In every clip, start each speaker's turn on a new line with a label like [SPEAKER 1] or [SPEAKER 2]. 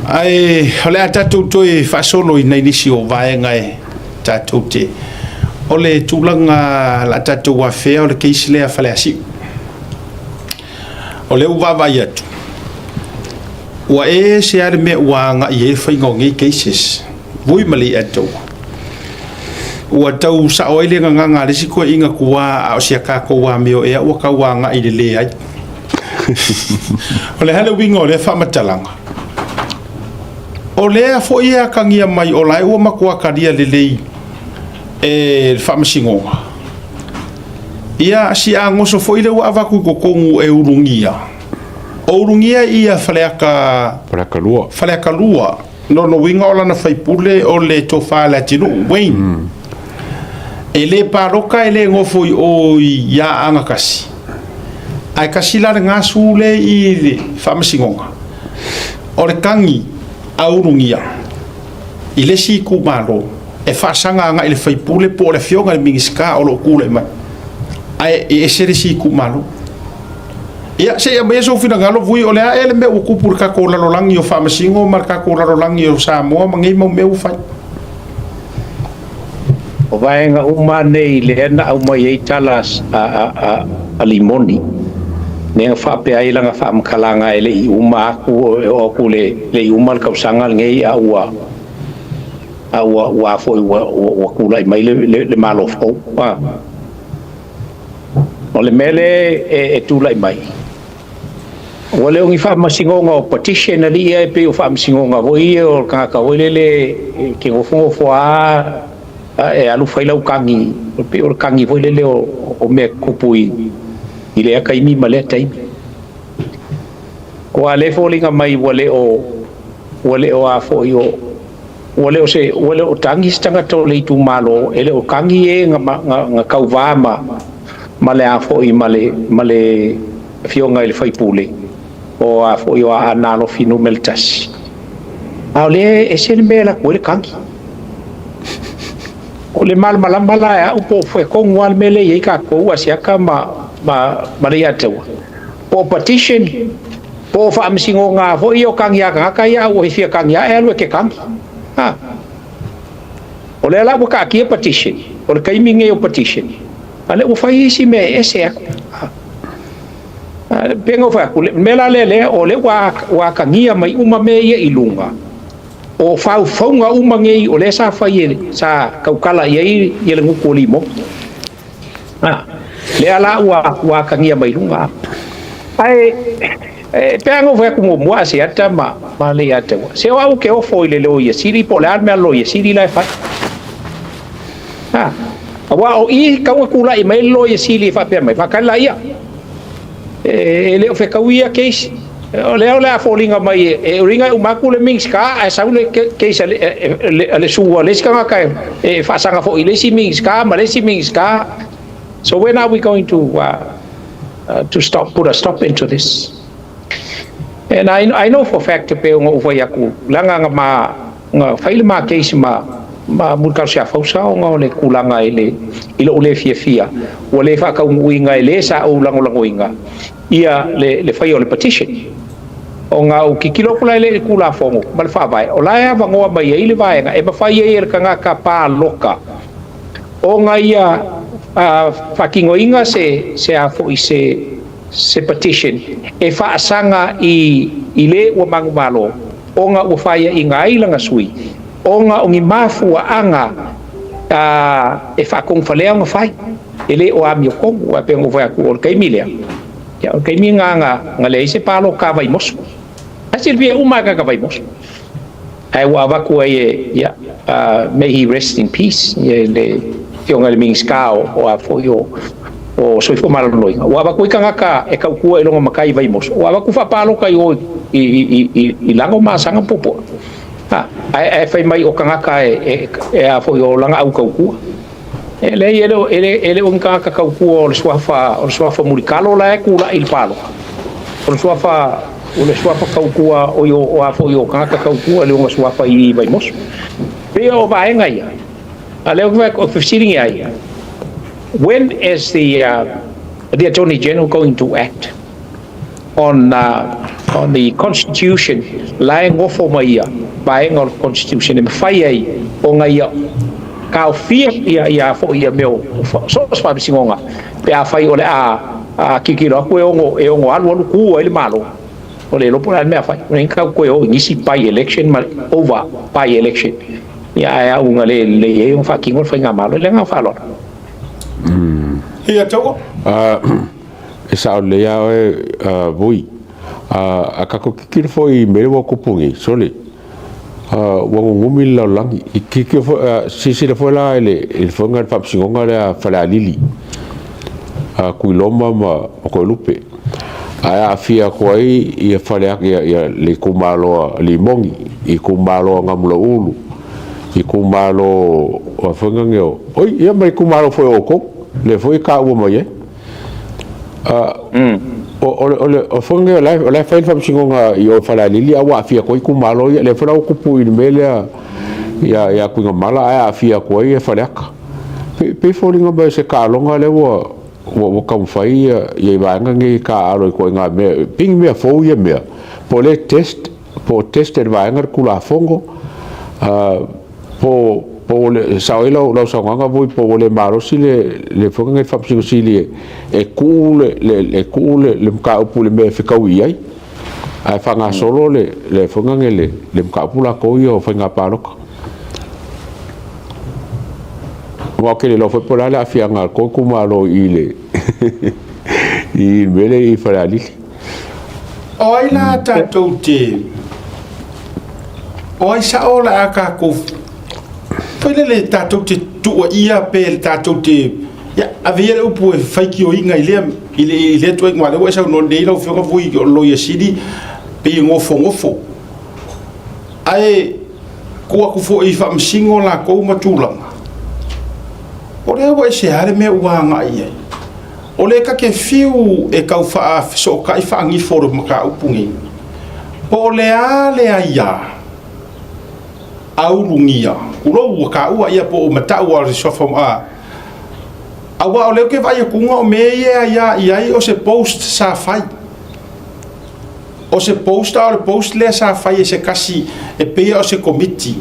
[SPEAKER 1] Ae o le a tatou toe faasolo i nai nisi o vaega e tatou te. O le tulaga o le a tatou afea o le case lea a Faleasiu. O lea ua vaavaai atu, ua ese lava le mea ua agai i ai le faiga o nei cases. Vui ma le Atoa. Ua tau sao ai le gagana a le isi toeaina tuā, a o si a tatou amio ea ua tau agai i le leai. O le a le uiga o lea faamatalaga? O lea foi e atagia mai o la e ua matua talia lelei e le Faamasinoga. Ia si agoso foi lea ua avatu i totonu e ulugia. O ulugia ia Faleata.
[SPEAKER 2] Faleata 2.
[SPEAKER 1] Faleata 2. Lona uiga o lana faipule o le tofa le Atinuu, Wayne. E le palota e le nofo i o i Aana tasi. Ae tasi la le gasu le i le Faamasinoga. O le tagi a ulugia i le isi itumalo e faasaga agai le faipule po o le afioga i le Minisita o lo o tulai mai. Ae e ese le isi itumalo. Ia, se i aumaia sou finagalo, Vui, o le a ea le mea ua tupu i le tatou lalolagi o Faamasino ma le tatou lalolagi o Samoa ma nei mau mea ua fai?
[SPEAKER 3] O vaega uma nei lea na aumai ai tala a Limoni. Lea na faapea ai lana faamatalaga e le i uma atu e oo atu le i uma le tausaga lenei a ua foi ua tulai mai le malo fou. O le mea le e tulai mai. Ua le o ni faamasinoga o petition ali ia e pei o faamasinoga foi ia o le tagata foi lele e ke nofonofo a e alu fai lau kagi, o pei o le kagi foi lele o mea tupu i lea taimi ma lea taimi. Ua le foliga mai ua le o a foi o ua le o se ua le o tagi se tagata o le itumalo e le o tagi e nga kauvā ma le a foi ma le afioga i le faipule o a foi o Aana Alofi Nu.1. A o lea e ese le mea e alu atu ai le kagi. O le malamalama la e au po o fea tonu lava le mea lea e i ai tatou Asiata ma le Iataua. Po o petition, po o faamasinoga foi o kagi a tagata ia a ua fia kagi a e alu e te kagi. Ha. O lea la ua taatia petition, o le taimi nei o petition, a lea ua fai isi mea e ese atu. Ha. Pe nga fai atu, le mea la lea o lea ua atagia mai uma mea ia i luga, o faufauga uma nei o lea sa fai e sa tautala i ai ia le gutu o limo. Ha. Lea la ua atagia mai luga. Ae e pe anga fai atu muamua a se ata ma le ia taua. Se o au ke ofo i le loia sili po le a le mea loia sili la e fai. Ha. Aua o i kaua kula'i mai le loia sili e faapea mai. Whakali la ia. E le o whekau ia case. O lea o le a foliga mai e ringa e umaku le Minisita ae sau le case a le sua le isi tagata e faasaga foi i le isi Minisita ma le isi Minisita. So when are we going to stop, put a stop into this? And I know for fact pe o fai aku langa nga ma nga fai le ma case ma mulika sia fausa o nga o le kulanga i le i lo le fia fia ua le whakaunuinga e le sa o langolangoinga ia le fai o le petition o ngā o kikilo kula le kula fongo ma le whaavae o la e avangoa mai ai le vaega e mawhai ai e le kangaka pā loka o ngā ia whakingoinga se a fo i se petition e whaasaga i le ua mangumalo o ngā ua whaia i ngā ailanga sui o ngā o ngi mafua anga e whakongwhalea o ngā whai e le o amio kongu a pe ngo whai aku o le kaimi lea ia o le kaimi ngā le se palo ka vai moso a silvia uma ka vai moso ai ua avaku ai e ia, may he rest in peace, ia le fionga le Minisita o a foi o Soifua Maloloina ua avaku i kangaka e kaukua i longa makai vai moso ua avaku whapaloka i o i lango masaga popo ha ai ai fai mai o kangaka e a foi o langa au kaukua e le e le e le e le o kangaka kaukua o le suafa mulikalo la e kula i le palo o le suafa kaukua o yo o a foi o kangaka kaukua le o suafa i vai moso pe o vaenga ia a le o o fesiligia ai, when is the Attorney General going to act on on the Constitution, la e gofo mai ia vaega o le Constitution e mafai ai ona ia taofia ia ia foi ia mea o so o se faamasinoga pe afai o le a tilotilo atu e ono alu alu tu ai le Malo. O le iloa po o le a le mea fai o le tau toe o i nisi by election ma over by election ia, ae auga le lelei ai ona faatino le faigamalo. Le agaga faaaloalo.
[SPEAKER 1] Ia taua.
[SPEAKER 2] E sao lelei a oe Vui. A tatou tilotilo foi i mea ua tupu nei, sole, ua nunumi le lalolagi. I tilotilo foi, silasila foi la i le foiga i le faamasinoga lea a Falealili, Tuiloma ma Toelupe, ae aafia atu ai ia Faleata, ia le itumalo a Limoni, itumalo a Namulauulu, itumalo a foiga nei o oi, ia ma le itumalo foi o outou, lea foi e taua mai ai. O foiga nei o la e fai le faamasinoga i o i Falealili, a ua aafia atu ai itumalo ia, lea foi la ua tupu i le mea lea ia Tuigamala, ae aafia atu ai Faleata. Pei foliga mai o se taaloga lea ua taumafai ia i vaega nei e taaalo i ituaiga mea, pei ni mea fou ia mea, po o le test, po o test e le vaega le Tulafono, po o le sao ai lau saunoaga Vui, po ua le malosi le foiga nei le Faamasino Sili e tuu le mataupu i le mea e fetaui i ai, ae faagasolo le foiga nei le mataupu latou ia o faiga palota. Aua ou te le iloa foi po o le a le aafiaga a le tou itumalo i le i le mea lea i Falealili.
[SPEAKER 1] O ai la tatou te o ai sao o le a tatou foi lele tatou te tuuaia pe le tatou te ia ave ia le upu e faitioina i lea tuaiga, lea ua e saunoa nei lau Afioga Vui, o le Loia Sili pei e nofonofo ae tuu atu foi i faamasino latou ma tulaga o lea ua ese lava le mea ua agai i ai. O le ta te fiu e tau faafesootai faanifo o le mataupu nei, po o le a le aiā a ulugia tulou ua taua ia po o matau a le suafa a aua o lea ou te vaai atuga o mea ia e aiā i ai o se post sa fai, o se post, a o le post lea sa fai e se tasi e pei o se komiti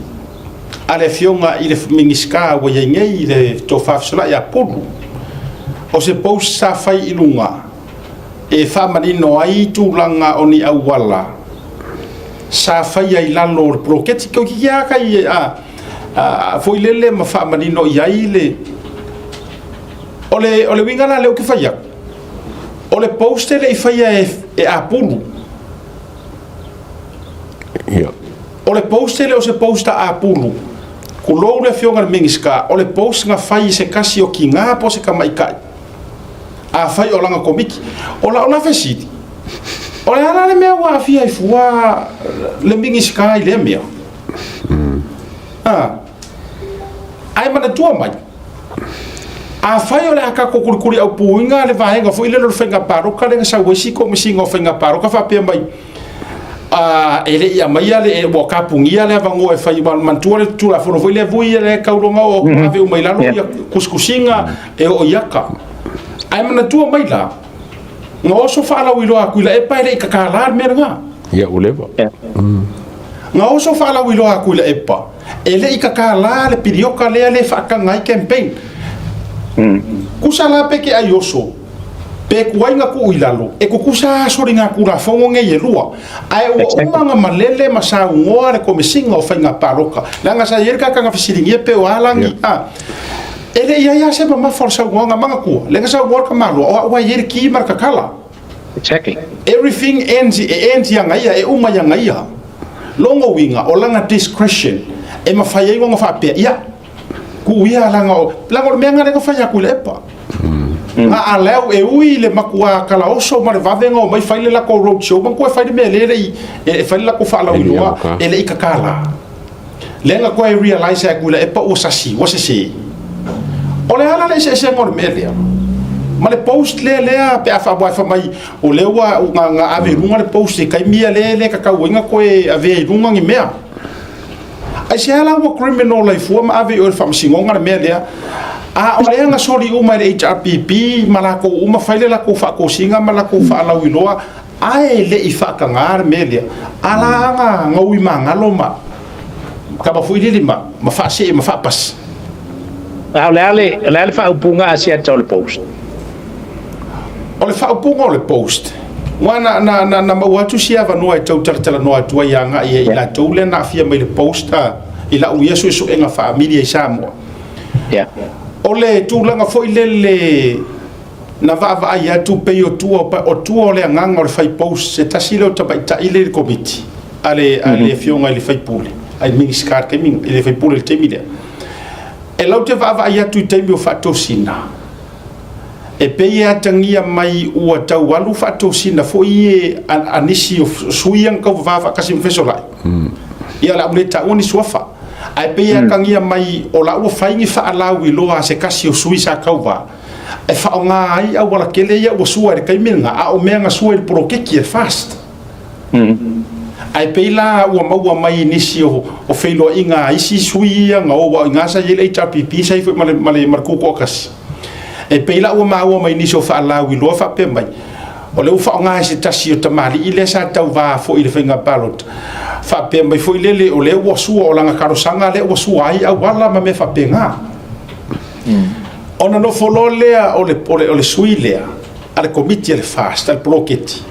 [SPEAKER 1] a le afioga i le Minisita ua i ai nei i le Tofa Fesolai Apulu. O se post sa fai i luga e faamanino ai tulaga o ni auala sa faia i lalo o le poloketi toeitiiti lava kai a foi lele ma faamanino i ai le o le uiga la lea ou te fai atu. O le post e le i faia e Apulu. O le post e le o se post a Apulu. Tulou le afioga i le Minisita, o le post na fai i se tasi o tina po o se tamaitai. A fai o lana komiti. O lau la fesili, o le a la le mea ua aafia ai fua le Minisita i lea mea? Ah. Ae manatua mai, afai o le a tatou kulikuli aupuina le vaega foi lele o le faiga palota lea na sau ai si Komesina o Faiga Palota faapea mai e le i aumaia le ua tapunia le avanoa e fai, manatua le Tulafono foi lea Vui le tauloga o ave uma i lalo ia tusitusiga e oo i ata. Ae manatua mai la, na oso faalauiloa atu i la epa e le i tatala le mea lena.
[SPEAKER 2] Ia, ua leva.
[SPEAKER 1] Na oso faalauiloa atu i la epa e le i tatala le pilioka lea le faataga ai campaign. Kusa la pe ke ai oso pe kuai na tuu i lalo e kukusa soliga Tulafono nei e lua. Ae ua uma na malele ma saunoa le Komesina o Faiga Palota. Leaga sa i ai le kakaga fesiligia pe o alagi. A. E le i ai lava se mamafa o le saunoaga manatua. Lea na saunoa le tamaloa o au ai i ai le ki ma le kakala. Everything ends, e ends ia ia, e uma ia ia. Logo uiga o lana discretion e mafai ai ona faapea ia tuu ia langa o le mea lea na fai atu i le epa. Na aleu e ui le matua kalaoso ma le vavega o mai fai le lako road show ma koe fai le mea lele i e fai le lako faalauiloa e le i kakala. Lea na koe realize atu i le epa ua sasi, ua sese. O le ala le eseesega o le mea lea. Ma le post lea lea pe a faamoa e mai o lea ua nga ave i luga le post i taimi ia lea le kakauina koe avea i luga ni mea. Ai se ala ua criminal ai fua ma ave i o le faamasinoga le mea lea. A o lea na soli uma e le HRPP ma lakou uma fai le lakou faatosina ma lakou faalauiloa. Ae le i faatagā le mea lea, a la aga gaui magalo ma kava foi lele ma faasee ma faapasi.
[SPEAKER 3] A o le a le, o le a le faaupuga a Asiata o le post?
[SPEAKER 1] O le faaupuga o le post, aua na maua atu si avanoa e tau talatalanoa atu ai agai i latou lea na aafia mai i le post i lau ia suesuega faa-media i Samoa. O le tulaga foi lele na vaavaai atu pei o tua o tua o le agaga o le fai post, se tasi lea o tamaitai lea i le komiti a le afioga i le faipule, ai Minisita i le taimi, i le faipule i le taimi lea. E lau te vaavaai atu i taimi o faatosina, e pei e atagia mai ua tau alu faatosina foi e a nisi o sui ia na tauvavā faatasi ma Fesolai. Ia o le a ou le taua ni suafa. Ae pei e atagia mai o la ua fai ni faalauiloa a se tasi o sui sa tauva e faaaoga ai auala tele ia ua sua i le taimi lena, a o mea na sua i le poloketi e FAST. Ae pei la ua maua mai i nisi o feiloaiga a isi sui ia na o aua o i ina sa i ai le HRPP, sa i ai foi ma le Tutoatasi. E pei la ua maua mai nisi o faalauiloa faapea mai, o lea ua faaaoga e se tasi o tamalii lea sa tauva foi i le faiga palota, faapea mai foi lele o lea ua sua o lana talosaga lea ua sua ai auala ma mea faapena. Ona nofo loa lea o le sui lea a le komiti a le FAST, a le poloketi,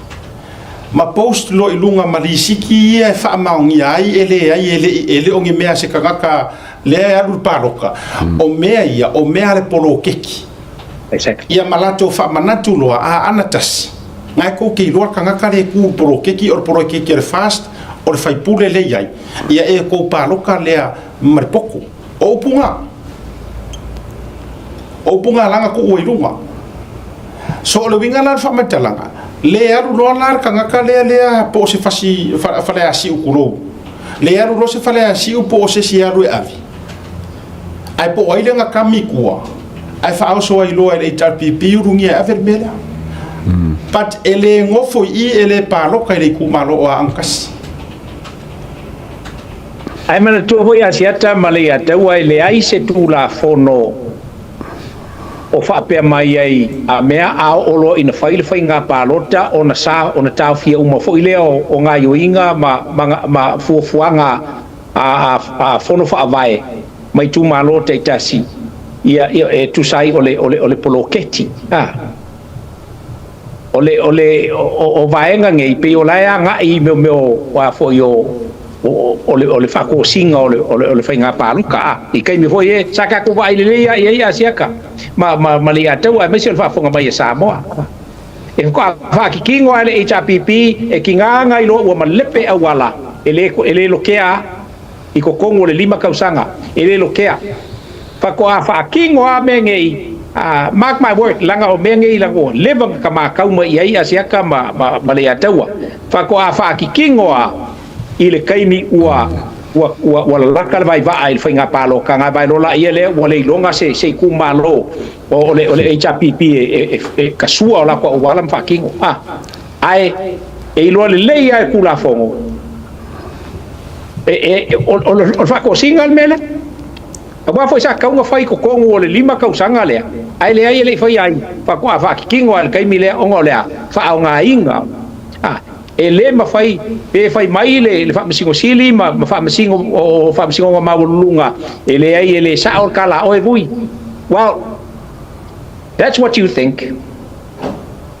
[SPEAKER 1] ma post loa i luga ma lisiti ia e faamaonia ai e leai e le o ni mea a se tagata lea e alu i le palota, o mea ia o mea a le poloketi. Ia ma latou faamanatu loa a ana tasi na e tou te iloa le tagata le tu i le poloketi, o le poloketi a le FAST, o le faipule lea i ai ia e tou palota lea ma le poto. O upu na, o upu na laga tuu ai luga. So o le uiga la o le faamatalaga, le alu loa la le tagata lea po o se fasi faleasiu tulou, le alu loa se faleasiu po o se isi e alu e ave, ae po o ai lea na kami i tua ae faaoso ai loa e le HRPP ulugia e ave le mea lea. But e le nofo i i, e le palota i le itumalo o Aana Tasi.
[SPEAKER 3] Ae manatua foi Asiata ma le Iataua e leai se tulafono o faapea mai ai a mea a oo loa ina fai le faiga palota ona sa ona taofia uma foi lea o gaioiga ma fuafuaga a fono faavae ma itumalo taitasi ia e tusa ai o le poloketi. O le vaega nei pei o la e agai i mea o a foi o le faatosina o le faiga palota i taimi foi e sa tatou vaai lelei i ai Asiata ma le Iataua, aemaise o le faafofoga mai a Samoa. E faakikino a le HRPP e tigaga i loa ua malepe auala e le lokea i totonu o le 5 tausaga e le lokea. Faatoa faakino a mea nei, mark my word, laga o mea nei laga ua leva na kamakau mai i ai Asiata ma le Iataua. Faatoa faakikino a i le taimi ua lalaka le vaivaa i le faiga palota ga vai lola ia lea ua le iloga se itumalo o le HRPP e kasua o latou auala ma faakino. Ae e iloa lelei lava e Tulafono o le faatosina le mea lea. Aua foi sa tatau ona fai i totonu o le 5 tausaga lea, ae leai e le i faia ai, faatoa faakikino lava i le taimi lea ona o le a faaaogaina. E le mafai pe fai mai le Faamasino Sili ma Faamasino o Faamasinoga Maualuluga e leai e le sao le tala a oe Vui. Well, that's what you think.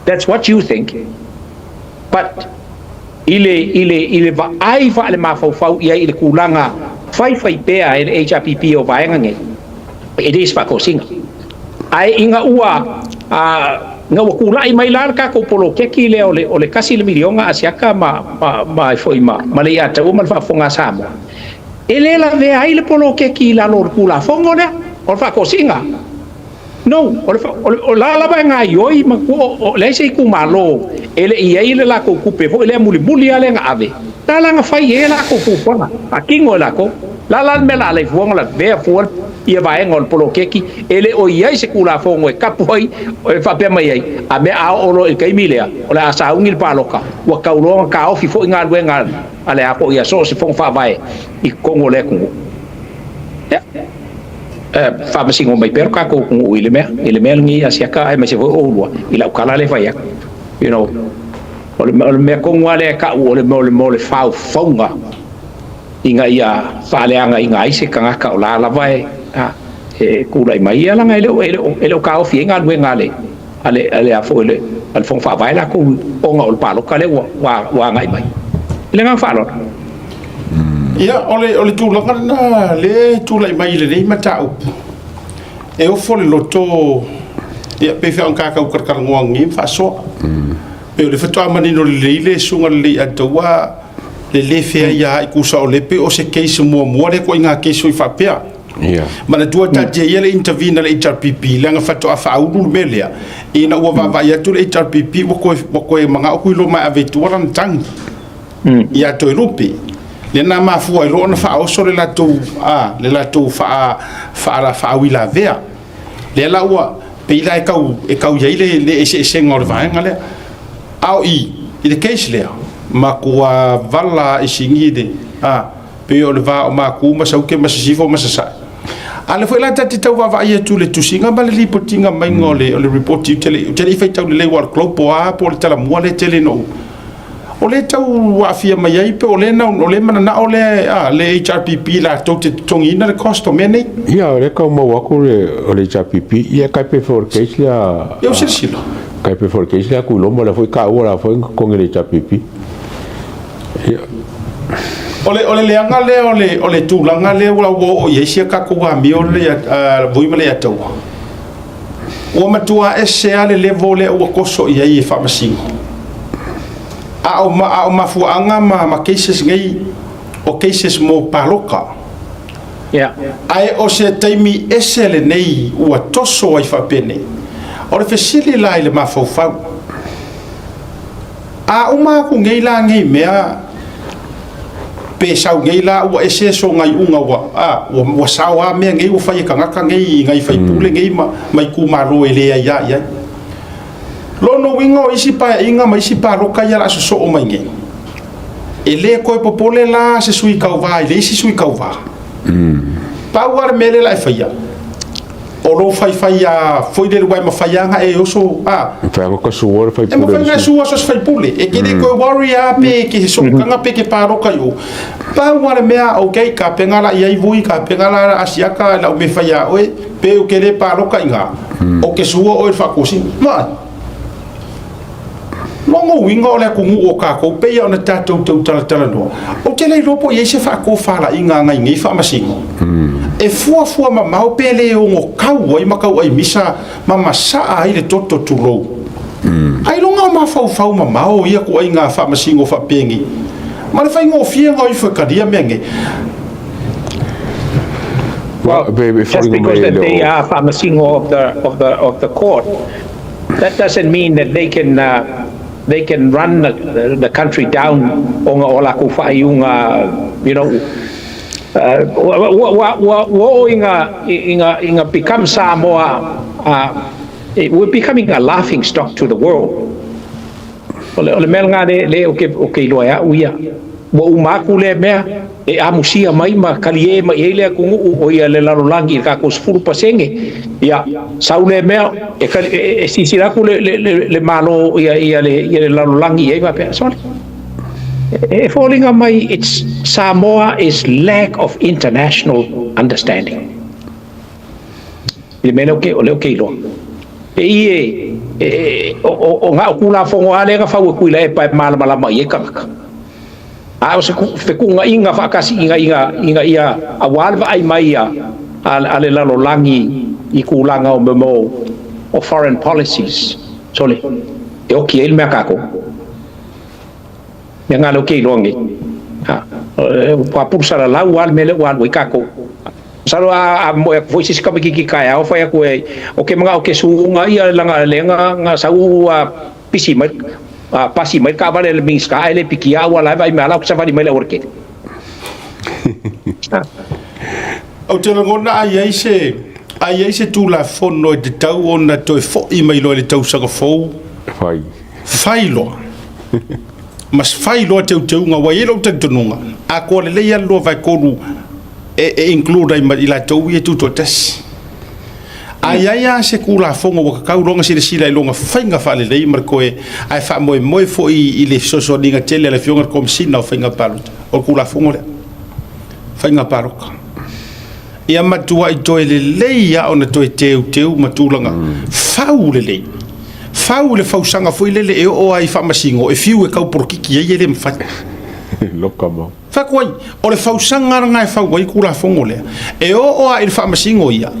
[SPEAKER 3] That's what you think. But i le vaai faale-mafaufau i ai i le tulaga faifai pea e le HRPP o vaega nei, e le se faatosina. Ae ina ua tulai mai la le tatou poloketi lea o le $1 miliona Asiata ma foi ma le Iataua ma le faafofoga a Samoa, e le lavea ai le poloketi i lalo o le Tulafono lea o le faatosina. No, o la lava e gaioi ma o leai se itumalo e le i ai le latou tupe foi lea mulimuli lava lea na ave. La la na fai e latou fuafuaga, faatino e latou. La la le mea la alai fuaga la vea fua ia vaega o le poloketi e le o i ai se Tulafono e kapu ai e faapea mai ai a mea a oo loa i le taimi lea o le a sauni le palota ua tau loa ona taofi foi galuega a le a foi a so o se fono faavae i totonu o le atunuu. Ia, faamasino mai pea lo tatou atunuu i le mea lenei Asiata aemaise foi oulua i lau tala lea e fai atu. O le o le mea tonu lava lea e ta'u o le mea o le mea o le faufauga ina ia faaleagaina ai se tagata o la lava e e tulai mai ia leaga e le o e le o e le o taofi ai galuega a le a le a le a foi le a le Fono Faavae latou ona o le palota lea ua ua ua agai mai. I le agaga faaaloalo.
[SPEAKER 1] Ia, o le, o le tulaga lena lea e tulai mai i lenei mataupu, e ofo le loto, ia, pei foi ona tatou talatalanoa nei ma faasoa. Pei o le faatoa manino lelei le susuga lelei Ataua le le feai tusa o le pei o se case muamua lea ituaiga case foi faapea. Manatua taatia ia le intervene a le HRPP leaga faatoa faaulu le mea lea ina ua vaavaai atu le HRPP ua toe manao Tuiloma e ave i tua lana tagi ia Toelupe. Lea na mafua ai loa ona faaoso le latou a le latou faa faa faauilavea. Lea la ua pei la e tau i ai le eseesega o le vaega lea. A o i le case lea, matua vala ae le a pei o le va o Maku ma Saute ma Sisifo ma Sasae. A le foi la ta te tau vaavaai atu le tusiga ma le lipotiga maiga o le report ou te le i faitau lelei aua o le Global a po o le talamua lea tele no o le tau aafia mai ai pe o le na o le mananao le a le HRPP latou te totogiina le cost o mea nei.
[SPEAKER 2] Ia, o le kau mau aku le o le HRPP, ia kai pe for case lea.
[SPEAKER 1] Ia o silasila.
[SPEAKER 2] Kai pe for case lea Tuiloma le foi ka ua la foi konge le HRPP. Ia.
[SPEAKER 1] O le leaga lea o le tulaga lea ua oo i ai sia tatou amio le Vui ma le Ataua. Ua matua ese lava le level lea ua toso i ai e faamasino. A o mafuaaga ma cases nei o cases mo paloka. Ae o se taimi ese lenei ua toso ai faapenei. O le fesili la i le mafaufau. A uma aku nei la nei mea pe sau nei la ua ese so ngai unga ua a ua, ua sao a mea nei ua fai e tagata nei i ngai faipule nei ma mai ku malo e le ai ai ai. Lono uiga o isi paeaiga ma isi paloka ia la sosoo mai nei. E le koe popole la se sui kauvā i le isi sui kauvā. Pau a le mea le la e faia. O lo faifai a foi le uai mawhai anga e oso a
[SPEAKER 2] Whai ka sua le
[SPEAKER 1] e
[SPEAKER 2] faipule.
[SPEAKER 1] mawhai ngā sua so se faipule. E ke le koe worry a pe ke so kanga pe ke paloka i o. Pau a le mea, okay, ka penga la iai vui, ka penga la asiaka la ume whai a oe, pe o ke le paloka i ngā. O ke sua o e whakosi. Ma, Longo uiga o le atunuu o kākou pe ia ona tatou tautalatala noa. O te le iloa po o i ai se faatofalaiga agai nei faamasino. E fuafua mamao pe le ono kau ai ma kau ai misa ma masaa ai le toto tulou. Ai longa o mafaufau mamao ia ku ai ngā faamasino faapengi. Ma le faigofie o ifo e kalia mea nei.
[SPEAKER 3] Well, just because that they are faamasino of the court, that doesn't mean that they can run the country down ona o lakou faaiuga. Ua oo ina become Samoa, we're becoming a laughing stock to the world. O le mea lena le o ke iloa e au ia. Ua uma atu lea mea e amusia mai ma kalie mai ai le atunuu o ia le lalolagi i le tatou 10%. Ia, sau lea mea e, e silasila atu le malo ia le lalolagi i ai faapea. Sorry. E foliga mai it's Samoa is lack of international understanding. I le mea lea o lea o ke iloa. E i e o ngā o kula fongo a lea fau e kuila e pae malamalama i e tagata. A o se fekuuga inga faatasi ina ia auā le vaai mai a le lalolagi i tulaga o mea o foreign policies. Sole, e oki ai le mea kākou. Mea ngā leo ke iloa nei. Ha, ua pulusa lalau a le mea lea ua alu ai kākou. Masalo a moe aku foi se isi tamaititi taeao fai atu e o ke manao ke suga ia laga lea ga sau a pisi mai a pasi mai taavale le Minisita ae le pikia ua la e vaai mai ala o ke savali mai le aualatele.
[SPEAKER 1] Ou te lagona ai ai se tulafono e tatau ona toe fo'i mai loa i le tausaga fou.
[SPEAKER 2] Fai.
[SPEAKER 1] Fai loa. Ma fai loa teuteuga ua i ai lou talitonuga atoa lelei a le 2/3 e include ai ma i latou ia tutoatasi. A i ai lava se Tulafono ua tatau loa ona silasila i lona faiga faalelei ma le toe, ae faamoemoe foi i le fesoasoaniga tele a le Afioga i le Komesina o Faiga Palota, o le Tulafono lea, Faiga Palota. Ia matuai toe lelei lava ona toe teuteu ma tulaga fau lelei, fau le fausaga foi lele e oo lava i faamasino e fiu e tau polokiki ai e le mafai.
[SPEAKER 2] Loka mau.
[SPEAKER 1] Fai atu ai, o le fausaga lena e fau ai le Tulafono lea, e oo lava i le faamasino ia,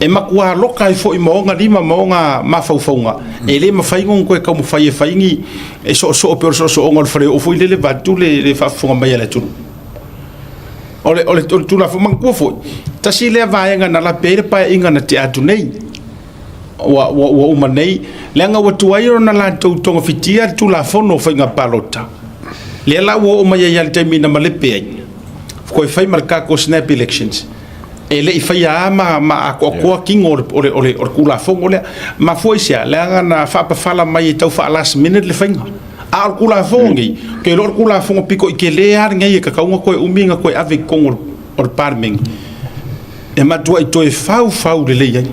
[SPEAKER 1] e matua loka ai foi ma ona lima ma ona mafaufauga, e le mafai ona toe taumafai e fai ni, e soosoo pei o le soosooga o le faleoo foi lele vaeatu le faafofoga mai a le atunuu. O le Tulafono, manatua foi, tasi lea vaega na lape ai le Paeaiga na tea atu nei, ua uma nei, leaga ua tuai ona latou togafitia le Tulafono o Faiga Palota, lea la ua oo mai ai lava i le taimi na malepe ai, toe fai ma le tatou snap elections, e le i faia lava ma atoatoa tino o le Tulafono lea. Mafua i se a? Leaga na faapafala mai e tau faa last minute le faiga. A o le Tulafono lenei, ou te iloa o le Tulafono pito i tele lava lenei e tatau ona toe umi ona toe ave i totonu o le Palemene e matuai toe faufau lelei ai.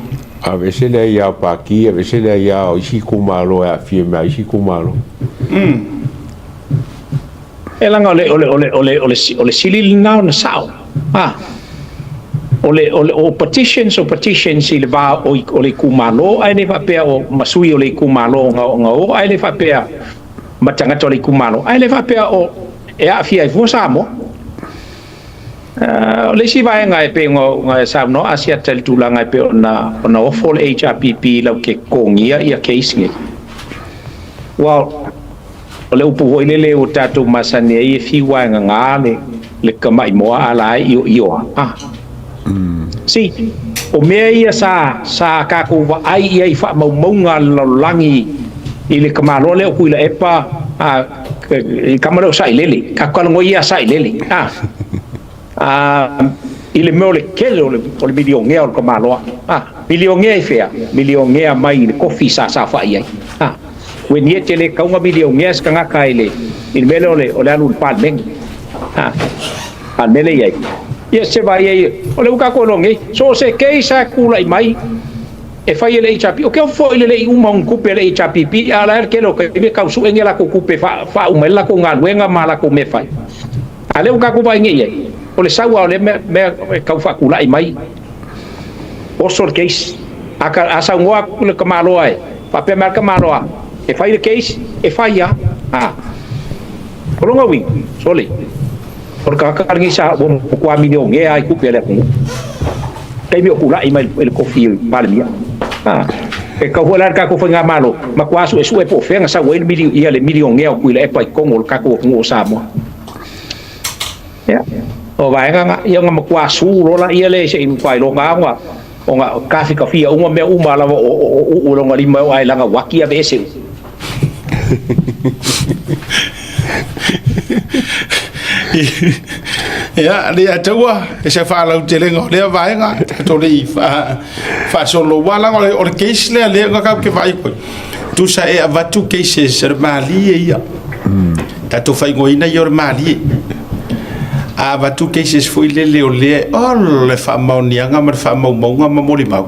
[SPEAKER 2] Aveese le aia o Pati, aveese le aia o isi itumalo e aafia mai isi itumalo.
[SPEAKER 3] E leaga o le sili lena ona sao. O petitions, o petitions i le va o le itumalo, ae le faapea o ma sui o le itumalo ona o, ae le faapea ma tagata o le itumalo, ae le faapea o e aafia ai fua Samoa. O le isi vaega e pei ona saunoa Asiata i le tulaga e pei ona ofo le HRPP lau te totogia ia case nei. Well, o le upu foi lele ua tatou masani ai e fiu lava e gaga le tamai moa a la e ioio lava. Si, o mea ia sa tatou vaai i ai i faamaumauga a le lalolagi i le tamaloa lea o Tuilaepa, i tama lea o Sailele, tatou talanoa ia Sailele. I le mea o le tele o le milionea o le tamaloa. Milionea i fea? Milionea mai i le kofi sa saofai ai. Ua ni e tele taunga milionea se tagata i le mea lea o le alu i le Palemene. Palemene i ai. Ia se vai ai, o le ua tatou iloa nei, so o se case lava e tulai mai, e fai e le HRPP. O ke ofo i le lei uma ona tupe a le HRPP, a la e tele o taimi e tau sue ni a latou tupe faauma ai le latou galuega ma latou mea fai. A lea ua tatou vaai nei i ai, o le sau lava o lea mea e tau faatulai mai, oso le case. A saunoa atu le tamaloa e, faapea mai le tamaloa, e fai le case, e fai lava. O lona uiga, sole, o le tagata lenei sa ua matua milionea ai tupe a le atunuu. Taimi o tulai mai i le kofi Palemia. E tau foi la le tatou faigamalo, matua suesue po o fea na sau ai le milionea o Tuilaepa i totonu o le tatou atunuu o Samoa. Ia, o vaega na, ia ona matua su loa laia lea se i matua iloga lava ona tafikafia uma mea uma lava o uu lona lima o ae laga uaki aveese.
[SPEAKER 1] Ia, le ataua, e se faalautelega o lea vaega, tatou le i faasolo. Ua laga o le case lea, lea na tatou te vaai atu ai. Tusa e avatu cases o le malie ia. Tatou faaigoaina ia o le malie. A avatu cases foi lele o lea, o le faamaoniaga ma le faamaumauga ma molimau.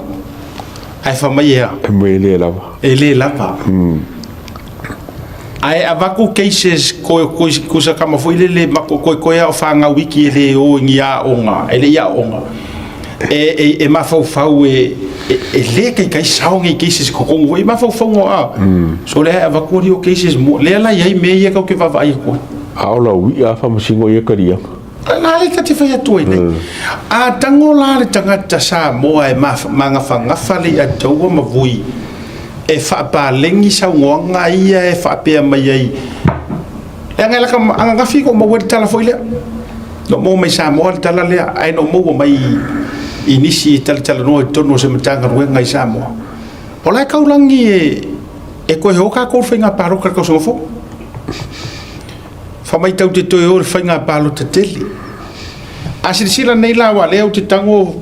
[SPEAKER 1] Ae fai mai e a?
[SPEAKER 2] E le lava.
[SPEAKER 1] E le lava. Ae avatu cases ko se tama foi lele ma koe a o fanau iki e le o i ni aoga, e le i aoga. E mafaufau e le taitai sao nei cases totonu foi, mafaufauga o a. So lea e avatu ali o cases mua, lea la i ai mea ia tatou te vaavaai atu ai.
[SPEAKER 2] A o lau ia faamasino ia kaliaga.
[SPEAKER 1] La le ta te fai atu ai nei. A tago la le tagata Samoa e magafagafa le Aiataua ma Vui e faapalegi saunoaga ia e faapea mai ai. Leaga e laka ananafi ko maua le tala foi lea. No maua mai Samoa le tala lea, ae no maua mai i nisi e talatalanoa i totonu o se Matagaluega i Samoa. O la e taulagi e toe o tatou le faiga palota i le tausaga fou. Fai mai tau te toe o le faiga palota tele. A silasila nei la aua lea ou te tago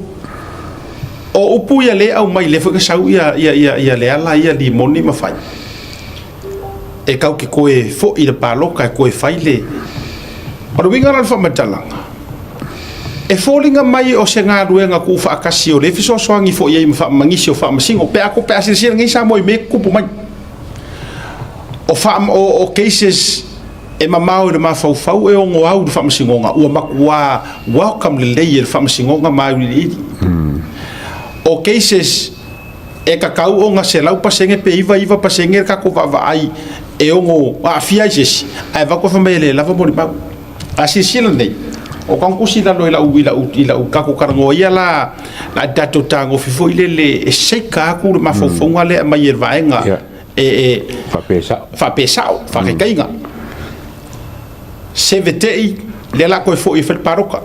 [SPEAKER 1] o upu ia lea e aumai lea foi na sau ia Leala ia limoni ma fai. E tau te toe foi le palota e toe fai le... O le uiga la o le faamatalaga, E foliga mai o se galuega tuufaatasi o lea e fesoasoani foi i ai ma faamagisi o faamasino pe a pe a silasila nei Samoa i mea e tutupu mai. O faa o cases e mamao i le mafaufau e ono au i le faamasinoga ua matua welcome lelei e le faamasinoga ma auiliili. O cases e tatau ona 100% pe 99% le tatou vaavaai e ono aafia ai se isi, ae avatu fai mai e le lava molimau. A silasila nei, o tago tusi i lalo i lau i lau i lau tatou talanoa ia la la tatou tagofi foi lele e seika atu le mafaufauga lea e aumai e le vaega e
[SPEAKER 2] Faapea sao.
[SPEAKER 1] Faapea sao, faataitaiga. Sevetei, lea la toe foi e fai le palota.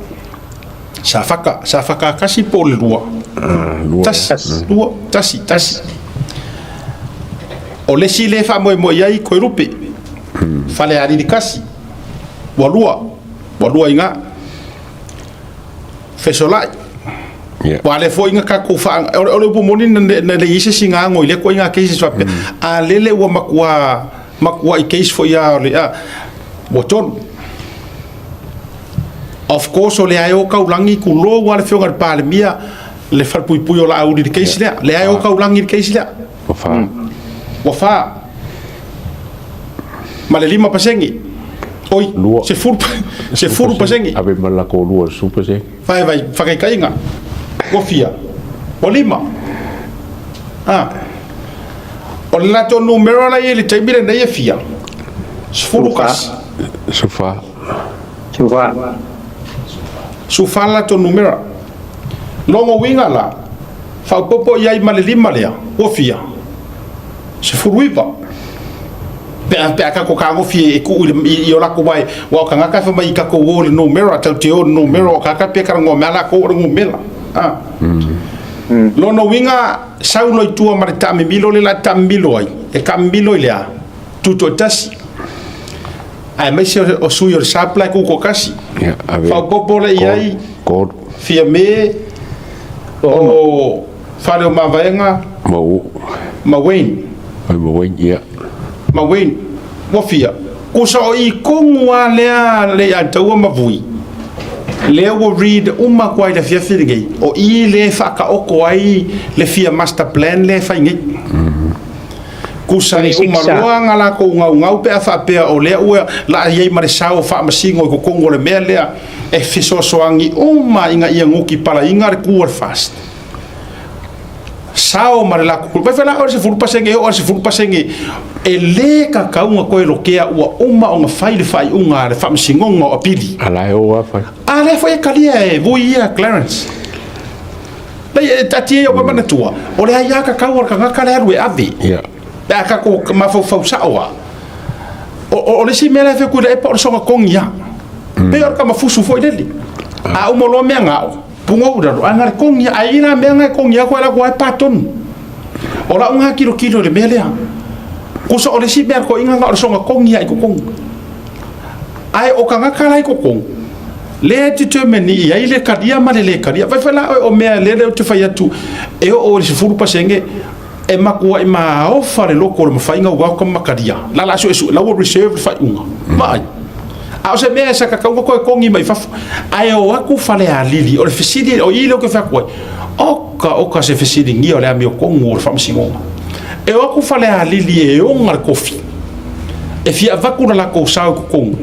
[SPEAKER 1] Safata, Safata tasi po o le lua.
[SPEAKER 2] Lua.
[SPEAKER 1] Tasi, lua, tasi, tasi. O le isi lea e faamoemoe i ai Toelupe. Falealili tasi, ua lua, ua lua i ina. Fesolai. Ua lea foi na tatou faa... O le upu moni na leai ai se isi ago i lea ituaiga cases faapea. A lele ua matua matuai case foi a o le a ua tolu. Of course o lea e o taulagi tulou lava le afioga i le Palemia le falepuipui o Laauli i le case lea. Lea e o taulagi i le case lea.
[SPEAKER 2] Ua fa.
[SPEAKER 1] Ua fa. Ma le 5%. Oi,
[SPEAKER 2] Lua.
[SPEAKER 1] 10%.
[SPEAKER 2] Ave ma le latou lua 10%.
[SPEAKER 1] Vai vai, faataitaiga. Ua fia? Ua lima. Ah. O le latou numera la e i ai i le taimi lenei e fia? 11.
[SPEAKER 2] Sufa.
[SPEAKER 3] Sufa.
[SPEAKER 1] Sufa le latou numera. Lona uiga la, faaopoopo i ai ma le lima lea, ua fia? 19. Pe a, pe a tatou tagofi e tuu i, le, i, i o latou wae, aua o tagata e fai mai i tatou o i le numera, tatou te o i le numera, o tagata pe talanoa mai lava latou o le numera. Ah. Lona uiga, sau loa i tua ma le taamimilo lea o le a taamimilo ai, e taamimilo i le a? Tutoatasi. Aemaise o sui o le SAP la e tutoatasi.
[SPEAKER 2] Ia, ave.
[SPEAKER 1] Faaopoopo lea i ai,
[SPEAKER 2] Tolu.
[SPEAKER 1] Fiame, o Faleomavaega
[SPEAKER 2] Ma
[SPEAKER 1] ma Wayne.
[SPEAKER 2] Ai ma Wayne, ia.
[SPEAKER 1] Ma Wayne, ua fia. Kusa o i tonu lava lea Leiataua ma Vui, lea ua read uma atu lava i le afiafi lenei, o i lea e faataoto ai le fia master plan lea e fai nei. Kusa e uma loa ona latou gaugau pe a faapea o lea ua laa i ai ma le sao o faamasino i totonu o le mea lea e fesoasoani uma ina ia nutipalaina le ku a le FAST. Sao ma le latou vai la o le 10% e oo i le 10% e le tatau ona toe lokea ua uma ona fai le faaiuga a le Faamasinoga o Apili.
[SPEAKER 2] A la e o lava fai.
[SPEAKER 1] A lea foi e talia e Vui ia Clarence. Lei e taatia ia ua manatua, o le aia tatau a le tagata le alu e ave. Pe a tatou mafaufau sao lava. O le isi mea la e fai atu i le epa o le soga kogi lava. Pei o le tamafusu foi lele. A uma loa mea gao, pugou i lalo, ae na o le kogi lava. Ae i ai la mea na e kogi atu ai la e pa tonu. O lau lena tilotilo i le mea lea. Tusa o le isi mea a le toeaina na o le soga kogi lava i totonu. Ae o tagata la i totonu, lea e determine i ai le talia ma le le talia. Fai foi la oe o mea lea ou te fai atu e oo i le 10% e matuai maofa le loto o le mafai ona welcome ma talia. La la suesue, la ua reserve le faaiuga. Vaai. A o se mea e sa tatau ona toe togi mai fafo. Ae o atu Falealili, o le fesili, o i lea ou te fai atu ai, oka oka se fesiligia o le amiotonu o le faamasinoga. E o atu Falealili e ona le kofi. E fia avatu le latou sao i totonu,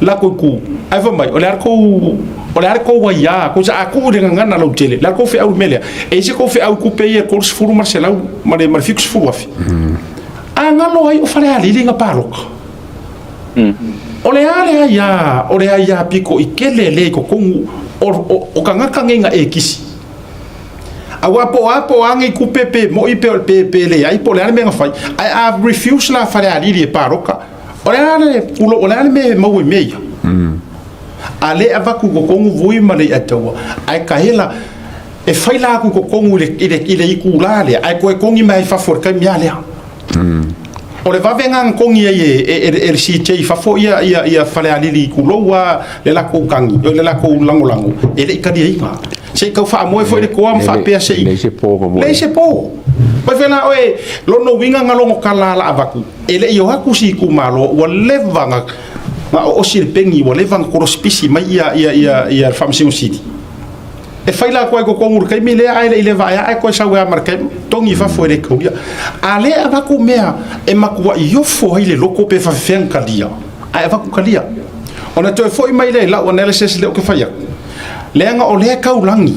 [SPEAKER 1] latou itu, ae fai mai, o le a le tou, o le a le tou aia, kosa a tuu i le gagana lautele, le a le tou feau i le mea lea? E i ai se tou feau i tupe ia e 30 ma le 100 ma le 70 afe? A galo ai o Falealili na palota. O le a le aia, o le aia piko i kele lea i totonu o tagata nei na e kisi. Aua po o a po o a nei tupe pe moi pe pe pe leai po o le a le mea na fai, ae a refuse la Falealili e paloka, o le a le pulo, o le a le mea e maua i mea ia? A le avatu i totonu Vui ma Leiataua, ae taela e fai la atu i totonu i le i le i le itula lea, ae toe togi mai ai i fafo i le taimi lava lea. O le vave lena na togi ai e e le CJ i fafo ia ia ia Falealili tulou lava le latou tagi, le latou lagolago, e le i taliaina. Se i tau faamoe foi le toa ma faapea se i.
[SPEAKER 2] Leai se po na moe.
[SPEAKER 1] Leai se po. Mai fai la oe, lona uiga na logo tala la avatu, e le i o atu si itumalo, ua leva na oosi le peni, ua leva na kolosipisi mai ia ia ia ia le Faamasino Sili. E fai lakou ai totonu i le taimi lea ae le i le vaeae toe sau ai lava ma le taimi togi i fafo e le taulia. A lea e avatu mea e matuai ofo ai le loto pe faafefea ona talia, ae avatu talia. Ona toe foi mai lea i lau analysis lea ou te fai atu, leaga o lea e taulagi.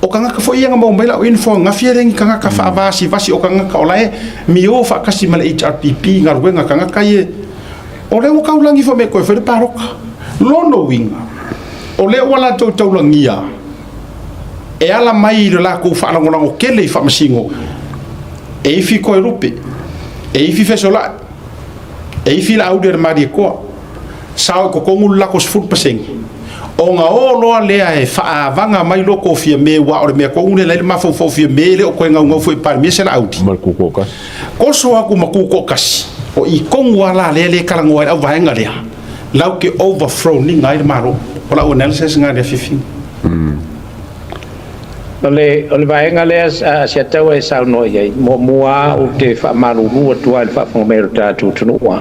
[SPEAKER 1] O tagata foi ia na maua mai lau info ananafi e le ni tagata faavasivasi, o tagata o la e mio faatasi ma le HRPP i galuega a tagata ia. O lea ua taulagi foi mea e toe fai le palota. Lona uiga, o lea ua latou taulagia e ala mai i le latou faalagolago tele i faamasino, e ifi Toelupe, e ifi Fesolai, e ifi Laauli o le Malietoa, sao i totonu le latou 10%, ona o loa lea e faaavaga mai lo Fiame, aua o le mea tonu lea e i ai le mafaufau o Fiame e le o toe naunau foi i Palemia se Laauli.
[SPEAKER 2] Ma le tutoatasi.
[SPEAKER 1] Oso atu ma tutoatasi, o i tonu lava la lea e talanoa ai le auvaega lea, latou te overthrow ina ai le Malo. O lau analysis lena i le afiafiga.
[SPEAKER 3] O le vaega lea Asiata e saunoa i ai, muamua ou te faamalulu atu ai i le faafofoga mai o le tatou atunuu.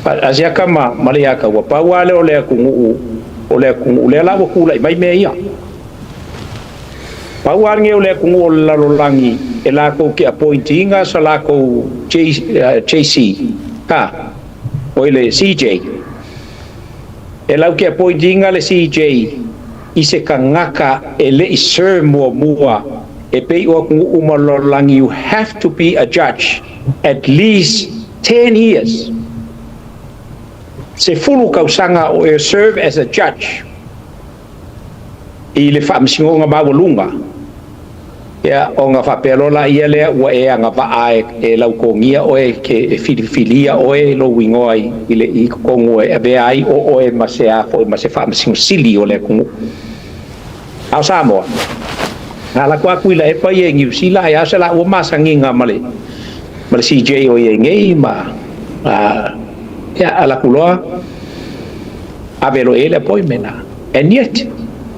[SPEAKER 3] Asiaka ma le Iakaua, pau lava lea o le atunuu, o le atunuu lea la ua tulai mai mea ia. Pau lava lenei o le atunuu o le lalolagi e latou te appoint ina sa latou JC, ha, o le CJ. E latou te appoint ina le CJ i se tagata e le i serve muamua e pei o atunuu uma o le lalolagi. You have to be a judge at least 10 years. 10 tausaga o e serve as a judge i le faamasinoga maualuga. Ia, ona faapea loa laia lea ua e agavaa e lautogia oe ke e filifilia oe lou igoa i totonu e avea ai o oe ma se a foi ma se faamasino sili o le atunuu. A o Samoa, na ala atu i la epa ia i Niu Sila ai a se la ua masagiga ma le CJ o ia nei ma ia ala ku loa ave lo e le appointment a. And yet,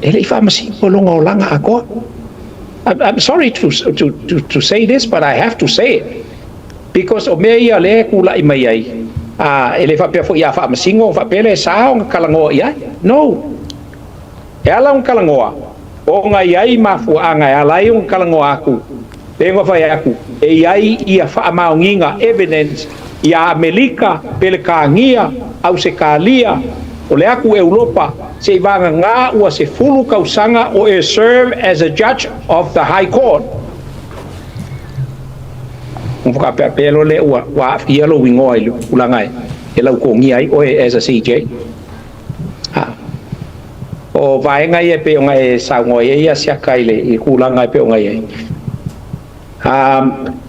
[SPEAKER 3] e le i faamasino loga o laga atoa. I'm sorry to say this, but I have to say it. Because o mea ia lea e kula'i mai ai, a e le faapea foi a faamasino, faapea le sa ona talanoa i ai. No. E ala ona talanoa, ona i ai mafuaaga e ala ai ona talanoa atu, le na fai atu, e i ai ia faamaoniga evidence ia Amerika, Pelekania, Ausetalia, o le atu Europa, se i vagagā ua 10 tausaga o e serve as a judge of the High Court. Ua whakapeapea lo le ua aafia lou igoa i le tulaga e lautogia ai oe as a CJ. Ha. O vaega ia e pei ona e saunoa i ai Asiaka i le tulaga e pei ona i ai.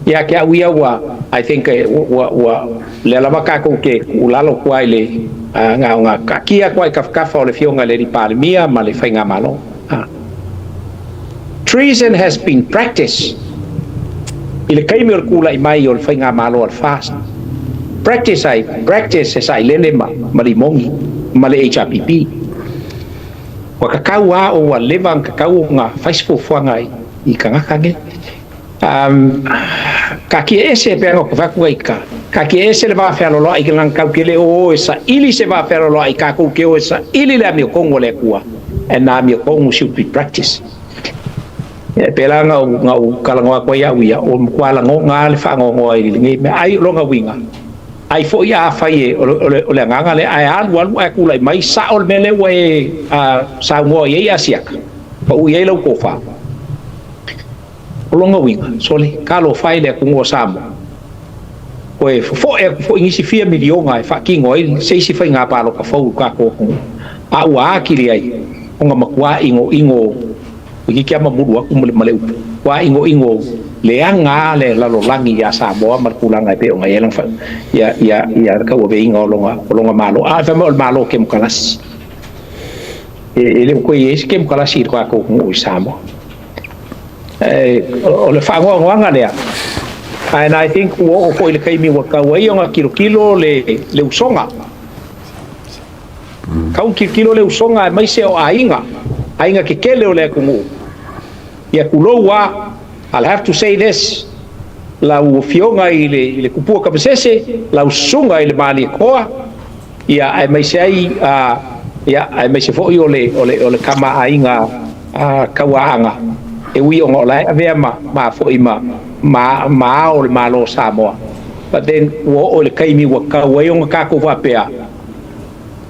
[SPEAKER 3] Ia ke au ia ua, I think ua lea lava kākou ke ulalo kua i le ngā ngā kakia kua i kafakafa o le fioga le Palemia ma le Faigamalo. Treason has been practiced i le kaimi o le kula'i mai o le Faigamalo a le FAST. Practice ai, practice e sailele ma limogi ma le HRPP. Ua kakau a o ua leva ona kakau o ngā faisifuafuaga i tagata nei. Ka kia ese pe anga ko ai ka kia ese le vafealoloa'i i lana kau ke le o e saili se vafealoloa'i kākou ke o e saili le amiotogu a le Atua, and na amiotogu should be practiced. E pela ngau talanoa atu ai au ia o matua lagoga le faanoanoa i lenei mea ai o lona uiga ai foi a fai e o le agaga lea ae alu alu ae tulai mai sa'o le mea lea ua e saunoa i ai Asiaka pa ui ai lau tofa o lona uiga sole talofa e le atunuu o Samoa koe fofo'e atu fo'i nisi fia miliona e faatino ai se isi faiga palota fou i tatou atunuu a ua atili ai ona matuā igoigo itiiti ama mulu atu ma le upu ua igoigo leaga a le lalolagi iā Samoa ma le tulaga e pei ona i ai lana ia ia tauaveina o lona malo a e fai mai o le malo kemokarasi e le o koe i ai se kemokarasi i le tatou atunuu i Samoa e o le faanoanoaga lea. And I think ua oo foi i le taimi ua tau ai ona kilokilo le usoga kau kilokilo le usoga e maise o aiga aiga kekele o le atunuu ia tulou a. I'll have to say this, lau afioga i le Tupua Tamasese, lau susuga i le Malietoa, ia aemaise ai ia aemaise foi o le tama aiga Tauaaga e ui ona o la e avea ma ma foi ma ma ma ao o le Malo o Samoa, but then ua oo i le taimi ua tatau ai ona tatou faapea,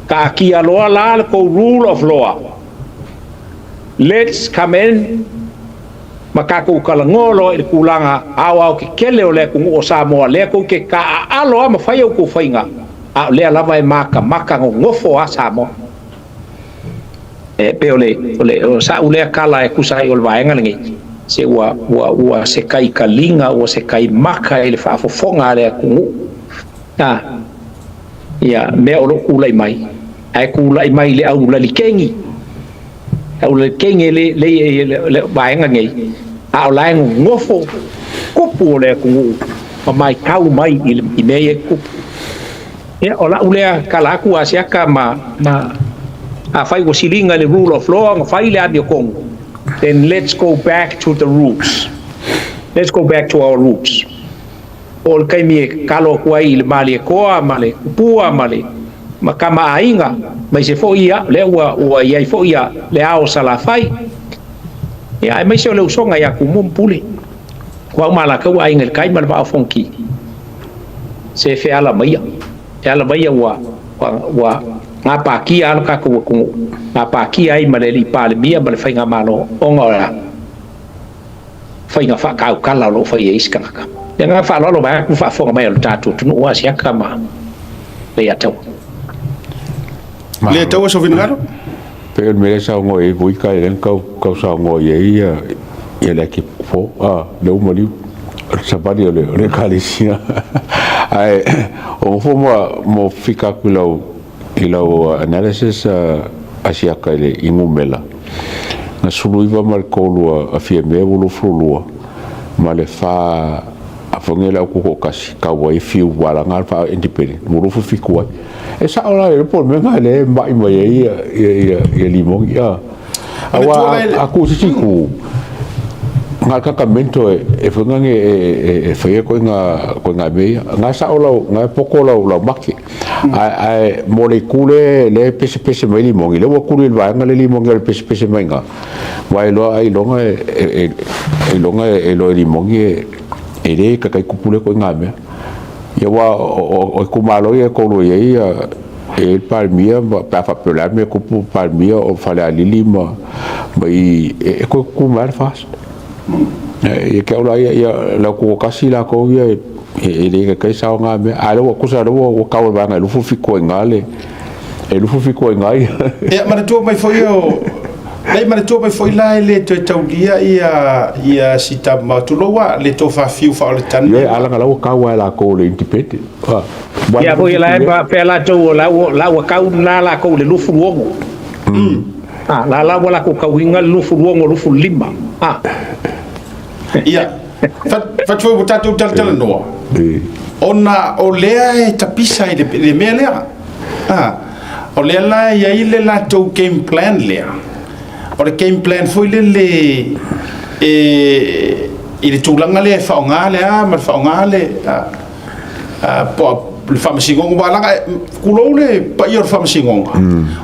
[SPEAKER 3] taatia loa la le tou rule of law, let's come in ma tatou talanoa loa i le tulaga aoaotetele o le atunuu o Samoa, lea tou te taaalo lava ma fai a outou faiga, a o lea lava e matamata nonofo lava Samoa. E pei o le, o le, o sa'u lea tala e tusa ai o le vaega lenei, se ua, ua, ua se kai taliga, ua se kai maka i le faafofoga a le atunuu, a, ia, mea o lo o tulai mai, ae tulai mai i le au lalikegi, au lalikegi e le, le, le, le vaega nei, a o la e nonofo tupu o le atunuu ma matau mai i, le, i mea ia e tutupu. Ia, o la'u lea tala atu a Asiata ma, ma, afai ua siliga i le rule of law ona fai le amiotonu, then let's go back to the roots. Let's go back to our roots. O le taimi e tatalo atu ai i le Malietoa ma le Tupua ma le ma tamaaiga, aemaise foi ia, lea ua, ua i ai foi ia le ao o Salafai, ia, aemaise o le usoga ia Tumua ma Pule, o au ma latou aiga i le tai ma le Vaa o Fonoti. Se feala maia, feala maia ua, ua, ua gapatia lava lo tatou atunuu, gapatia ai ma le Alii Palemia ma le Faigamalo ona o le faiga faatautala o lo o fai e isi tagata. Le agaga faaaloalo vaeatu le faafofoga mai a lo tatou atunuu Asiata ma Leiataua.
[SPEAKER 1] Leiataua sou finagalo.
[SPEAKER 2] Pei o le mea lea e saunoa i ai Vuika e lea na tau, tau saunoa i ai ia, ia le ake po, a, le umaliu, o le savali o le, o le ekalesia. Ae, o gofo ma, mo fika atu i lau, i lau analysis a siaka i le i numera, na 19 ma le 3 a Fiame ua 22 ma le 4 a Foge le au toatasi kau ai fiu walaga le faa independent ua 27 ai. E sao la le po o le mea lena lea e mai mai ai ia ia ia ia Limogi a. Aua a ku se isi itu na o le tatamento e e foi lea e e faia ituaiga ituaiga mea ia. Na sao lau na poto lau lau maki ae ae mo le itu lea lea e pesepese mai Limogi lea ua tuli i le vaega lea Limogi o le pesepese mai i ina aua e iloa ailoga e ailoga e iloa e Limogi e e le tatai tupu lea ituaiga mea. Ia aua o itumalo ia e tolu i ai e i ai le Palemia ma pe a faapea o le a le mea e tupu Palemia o Falealili ma ma i e toe tutu mai lava le FAST. Ia te au la ia ia le au toatasi latou ia e le taitai sao na mea a o lea ua tusa lea ua tau i le vaega e 27 ai i ina le e 27 ai i ina ia.
[SPEAKER 1] Ia manatua mai foi o Nei manatua mai foi la e le toe taulia ia ia si tama tulou a le tofa fiu faaoletane.
[SPEAKER 2] Ioe a leaga la ua tau lava e latou le independent.
[SPEAKER 3] Ia foi la e faapea latou la ua la ua tau lena latou i le 26. A la la ua latou tauina le 26 25. A.
[SPEAKER 1] Ia fatu foi ua tatou talatalanoa ona o lea e tapisa i le mea lea. A, o lea la e i ai le latou game plan lea. O le game plan foi lele e, i le tulaga lea e faaaoga le a ma le faaaoga le a, a, po o le faamasinoga, aua leaga, tulou le paia o le faamasinoga,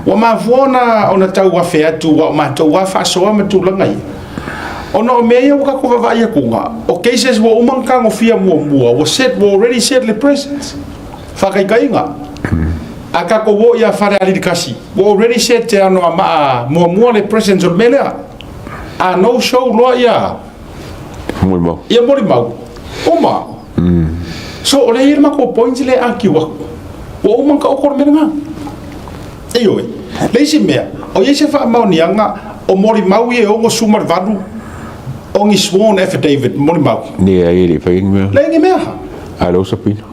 [SPEAKER 1] ua mafua ona, ona tau afe atu, aua o matou lava faasoa ma tulaga ia. Ona o mea ia ua tatou vaavaai atuga, o cases ua uma ona tagofia muamua, ua set, ua already set le presence. Faataitaiga, a tatou o ia Falealili 1, ua already set e Anoamaa muamua le presence o le mea lea. A no show loa ia
[SPEAKER 2] Molimau.
[SPEAKER 1] Ia molimau. Uma. So o lea e i ai le matou point lea e argue atu. Ua uma ona taoto le mea lena. Ioe. Le isi mea, o i ai se faamaoniaga o molimau ia e 68 o ni sworn affidavit molimau.
[SPEAKER 2] Leai, e le i faia ni mea.
[SPEAKER 1] Leai ni mea.
[SPEAKER 2] A o lea ua sapina.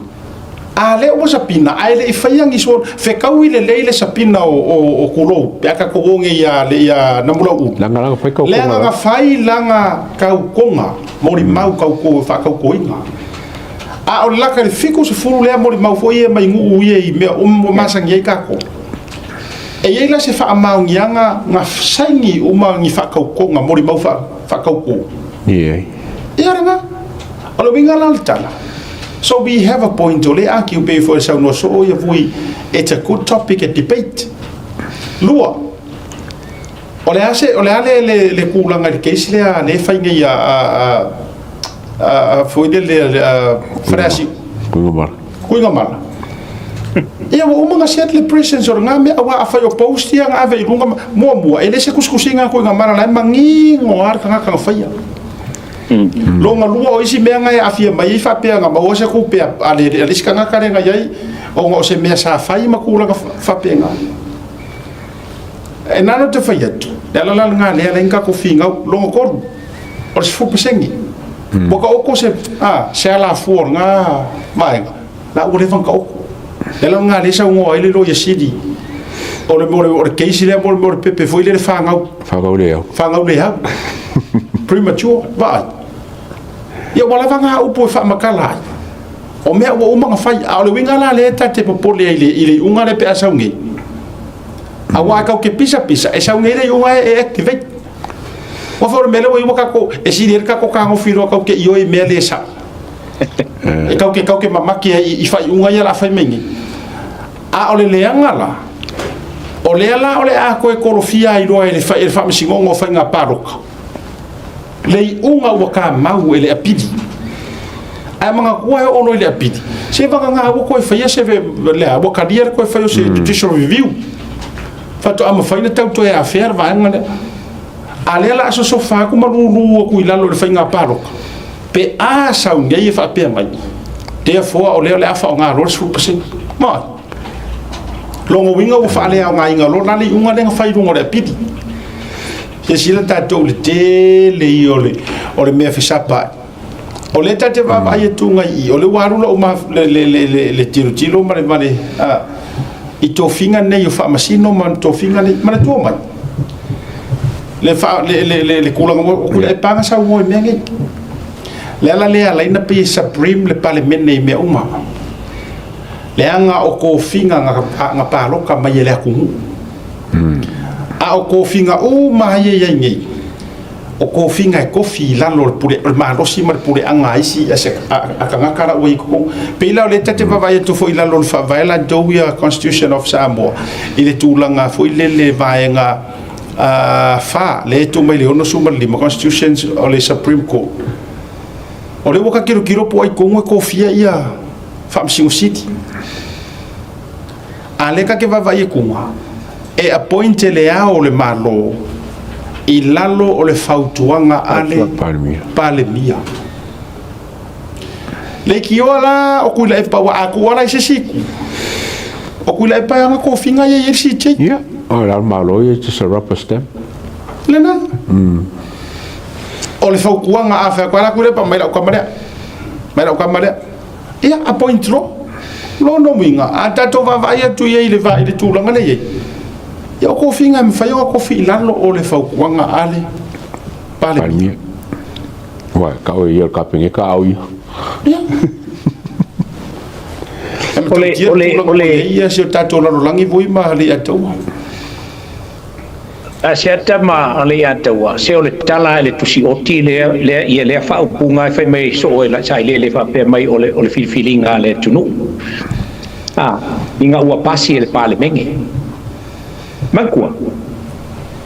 [SPEAKER 1] A lea ua sapina, ae le i faia ni sworn, fetaui lelei le sapina o, o, o Kulou, pe a tatou o nei ia, ia Namulau'ulu.
[SPEAKER 2] Leaga lana fai tautoga.
[SPEAKER 1] Leaga na fai lana tautoga, molimau tauto faatautoina. A o le laka i le 70 lea molimau foi ia mai nuu ia i mea uma ua masani ai tatou. E i ai la se faamaoniaga na saini uma ni faatautoga, molimau faatauto?
[SPEAKER 2] Leai.
[SPEAKER 1] Ia lena. O le uiga la o le tala, so we have a point, o lea e argue pei foi e saunoa soo ia Vui, it's a good topic e debate. Lua, O le a se, o le a le, le, le tulaga i le case lea a le fai nei a, a, a, a, a foi le, le, a, Faleasiu.
[SPEAKER 2] Kuigamala.
[SPEAKER 1] Kuigamala. Ia ua uma na set le presence o lena mea, aua afai o post ia na ave i luga, muamua, e le se tusitusiga a Kuigamala, la e manino lava le tagata na faia. Lona lua o isi mea na e aafia mai ai faapea na maua se tupe a le, a le isi tagata lea na i ai, ona o se mea sa fai ma tulaga faapena. E na ona te fai atu, le ala la lena lea e ala ai ona tatou finau. Lona tolu, o le 10%. Ua taoto se, a, se alafua o lena vaega, la ua leva ona taoto. Le ala lena lea e saunoa ai le Loia Sili, o le, o le, o le case lea mo le, mo le pepe foi lea le fanau.
[SPEAKER 2] Fanau le au.
[SPEAKER 1] Fanau le au. Premature, vaai. Ia ua lava na upu e faamatala ai. O mea ua uma ona fai, a o le uiga la lea ta te popole ai i le iuga lea pe a sau nei. Aua a tau te pisa pisa, e sau nei le iuga e activate. Ua foi o le mea lea ua iua tatou, e sili ai le tatou fetagofi loa tau te ioe i mea le sao. E tau te, tau te mamaki ai i faaiuga ia o le a fai mai nei. A o le leaga la, o lea la o le a toe kolofia ai loa e le Faamasinoga o Faiga Palota le iuga ua tamau e le apili. Ae manatua e oo loa i le apili, se vagana ua toe faia se, lea, ua talia le toe fai o se judicial review. Faatoa mafai ona tau toe afea le vaega lea. A lea la a sosofa atu ma lulu atu i lalo i le faiga palota, pe a sau nei e faapea mai, therefore o lea o le a faaaoga loa le 10%. Ma lona uiga ua faaleaogaina loa la le iuga lea na fai i luga o le apili. Silasila tatou i le tele ia o le mea fesapaai. O lea ta te vaavaai atu i i, o lea ua alu lau le, le, le, le, le tilotilo ma le, ma le i tofiga nei o faamasino ma tofiga nei, manatua mai le, fa, le, le, le, le tulaga o Tuilaepa na saunoa i mea nei. Le ala lea ala ai na pei e supreme le Palemene i mea uma. Leaga o tofiga na palota mai e le atunuu. A o tofiga uma ia i ai nei, o tofiga e tofi i lalo o le pule, o le malosi ma le puleaga a isi a tagata la ua i totonu. Pei la o lea ta te vaavaai atu foi i lalo o le faavae latou ia Constitution of Samoa i le tulaga foi lele vaega 4 lea e tuu mai le 65 Constitutions o le Supreme Court. O lea ua ta tilotilo po o ai tonu e tofia ia Faamasino Sili. A lea ta te vaavaai atuga, e appoint e le Ao o le Malo i lalo o le fautuaga a le Palemia. Leitioa la o Tuilaepa ua a tuu ala i se isi itu. O Tuilaepa e ana tofiga ia i ai le CJ.
[SPEAKER 2] Ia, o le Ao o le Malo ia, it's just a rubber stamp.
[SPEAKER 1] Lena. O le fautuaga a fai atu ai la Tuilaepa, mai lau tama lea. Mai lau tama lea. Ia, appoint loa. Lona uiga, a tatou vaavaai atu i ai i le va i le tulaga lea e i ai, ia o tofiga e mafai ona tofi i lalo o le fautuaga a le Palemia.
[SPEAKER 2] Uai, tau e ia o le Kapeneta a o ia.
[SPEAKER 1] Ia. E matautia le tulaga ua i ai ia si o tatou lalolagi voi ma Alii-a-Taua.
[SPEAKER 3] A se ata ma Alii-a-Taua, se o le tala i le tusi oti lea, lea, ia lea faaupuga e fai mai soo e Sailele faapea mai o le, o le filifiliga a le atunuu. A, ina ua pasi e le Palemene. Manatua,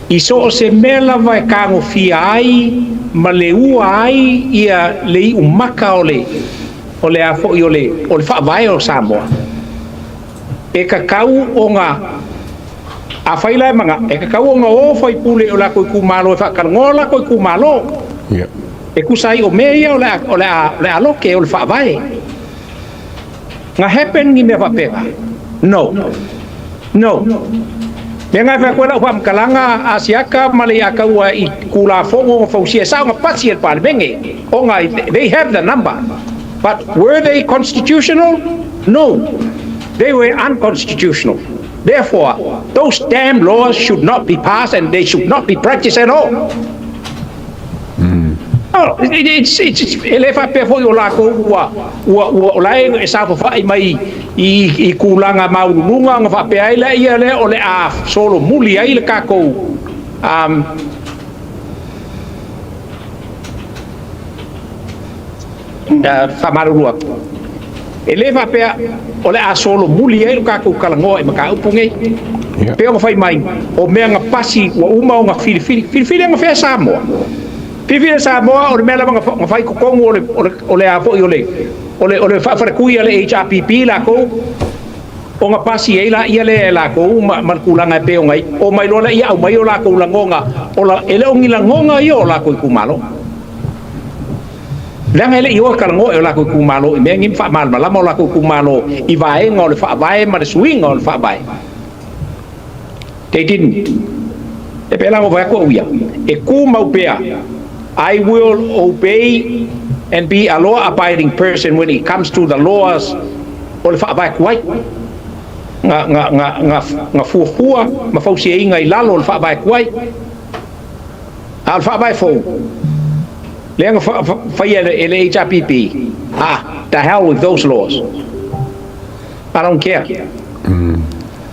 [SPEAKER 3] i so o se mea lava e tagofia ai ma leua ai ia le iumaka o le, o le a foi o le, o le faavae o Samoa, e tatau ona Afai la e mana, e tatau ona o faipule o latou itumalo e faatalanoa o latou itumalo.
[SPEAKER 2] Yeah.
[SPEAKER 3] E tusa ai o mea ia o le a, o le a, o le a loke o le faavae. Na happen ni mea faapena? No. No. Mea na e fai atu ai lau faamatalaga a Siaka ma le Iataua i Tulafono na fausia e sao na pasi e le Palemene ona they have the number but were they constitutional? No. They were unconstitutional. Therefore, those damn laws should not be passed and they should not be practiced at all. Oh, it's, it's, it's, e le faapea foi o lakou ua, ua, ua, o la e saofafai mai i, i tulaga maualuluga ona faapea ai lea lea o le a solomuli ai le tatou faamalulu atu, e le faapea o le a solomuli ai lo tatou talanoa i mataupu nei.
[SPEAKER 2] Yeah.
[SPEAKER 3] Pei ona fai mai, o mea na pasi ua uma ona filifili. Filifili e gafea Samoa. Filifili e Samoa o le mea lava na fai i totonu o le, o le, o le a foi o le, o le, o le faafaletui a le HRPP lakou, ona pasi ai laia lea e lakou ma, ma le tulaga e pei ona i ai. Omai loa laia aumai o lakou lagona, o la, e le o ni lagona ia o lakou itumalo. Leaga e le i o e talanoa i o latou itumalo i mea nei ma faamalamalama o latou itumalo i vaega o le Faavae ma le suiga o le Faavae. They didn't. E pei la ona fai atu au ia, e tumau pea, I will obey and be a law abiding person when it comes to the laws o le Faavae tuai, na, na, na, na, na fuafua ma fausiaina i lalo o le Faavae tuai. A o le Faavae fou, lea na faia e le HRPP, ah, the hell with those laws. I don't care.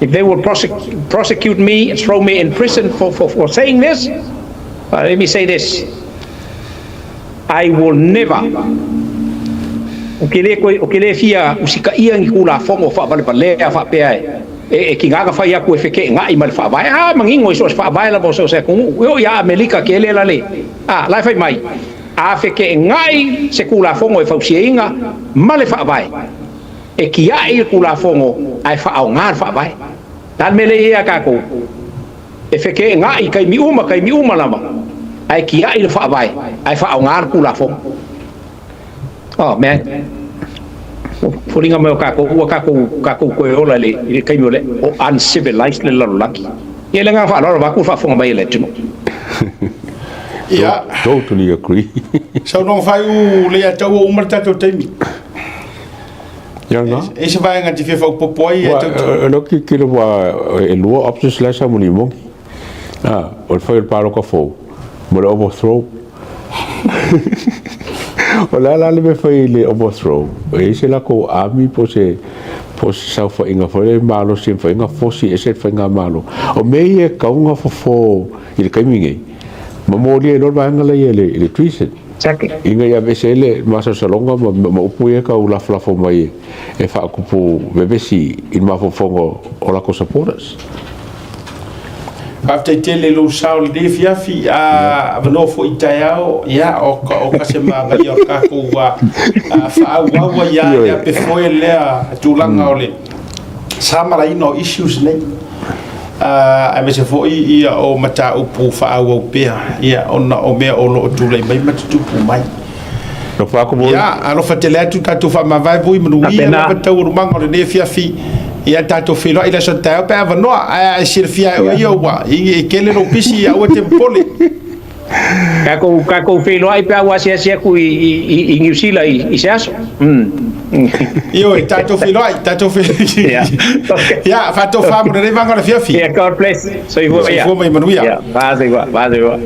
[SPEAKER 3] If they will prosecute me and throw me in prison for saying this, but let me say this. I will never Ou te le toe, ou te le fia usitaia ni Tulafono faavalevalea faapea e, e tiga na fai atu e feteenai ma le Faavae. A manino i so o se Faavae lava o so o se atunuu. E oo ia Amelika tele la le, a, la e fai mai, a feteenai se Tulafono e fausiaina ma le Faavae, e tiai le Tulafono ae faaaoga le Faavae. O le a le mea lea e i ai ia tatou? E feteenai i taimi uma, taimi uma lava, ae tiai le Faavae ae faaaoga le Tulafono. Oh man. Foliga mai o tatou ua tatou tatou toe ola i le i le taimi o le o uncivilized le lalolagi. Ia le agaga faaaloalo vaeatu le faafofoga mai a le atunuu.
[SPEAKER 1] Ia.
[SPEAKER 2] Totally agree.
[SPEAKER 1] Saunoaga faaiu le ia te au ua uma le tatou taimi.
[SPEAKER 2] Ia na.
[SPEAKER 1] E i ai se vaega e te fia faaopoopo ai ia te
[SPEAKER 2] au? O lau tilotilo aua e lua options la e saumonimoni. O le fai o le palota fou ma le overthrow. O le a la le mea e fai i le overthrow? E i ai se latou army po o se po o se saofaiga foi lea malosi e mafai ona fosi ese le faigamalo. O mea ia e tatau ona fofo i le taimi nei ma molia ai loa le vaega lea i le treason.
[SPEAKER 3] Exactly.
[SPEAKER 2] Ina ia aveese ai le masalosaloga ma upu ia e tau lafolafo mai e faatupu vevesi i le mafaufauga o latou supporters.
[SPEAKER 1] Faafetai tele i lou sao i lenei afiafi, a avanoa foi i taeao, ia, o ka, o ka se manaia o le tatou faaauau ai lava lea pe foe lea tulaga o le samalaina o issues nei. Aemaise foi ia o mataupu faaauau pea, ia, ona o mea o lo o tulai mai ma tutupu mai. Ia, alofa tele atu tatou faamavae vui manuia
[SPEAKER 3] Faapena.
[SPEAKER 1] lava taualumaga o lenei afiafi. Ia tatou feiloai i le aso taeao pe avanoa. Ae a e silafia e oe ia ua e tele lou pisi, ia aua e te popole.
[SPEAKER 3] Tatou feiloai pe a ua asiasi atu i Niu Sila i se aso.
[SPEAKER 1] Ioe, tatou feiloai, tatou feiloai.
[SPEAKER 3] Yeah. Okay.
[SPEAKER 1] Ia, faatofa mo lenei vaega o le afiafi.
[SPEAKER 3] Yeah, God bless. Soifua.
[SPEAKER 1] Soifua ma ia manuia.
[SPEAKER 3] Yeah, va soifua, va soifua.